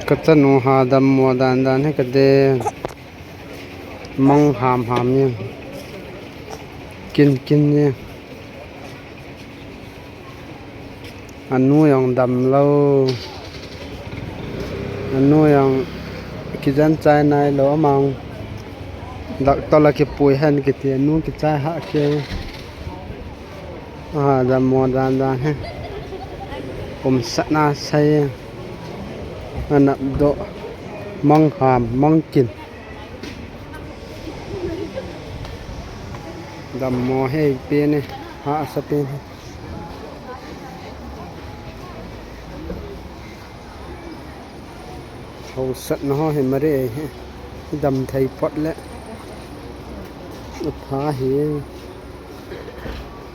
ກະຈະໜູຫາດຳມົວດານດານໃຫ້ກະເດ ມັງຫາມຫາມນີ້ ກິນກິນນີ້ ອະນຸຍັງດຳເລົາ ອະນຸຍັງກິນຈັນຈາຍນາຍໂລມັງ ດັກຕະລະກິປຸຍຫັ້ນກິເຕ ອະນຸກິຈາຍຫະເກ ອາ ດຳມົວດານດານໃຫ້ ກົມສະນາໄຊ ອາ ນັບໂດ ມັງຫາມມັງກິນ ດຳມໍເຮເປເນ ຫາສະເປເນ ເຮົາສັດນະເຮົາເຫັນມາເດ້ ດຳໄທປອດແລະ ອະພາເຮ.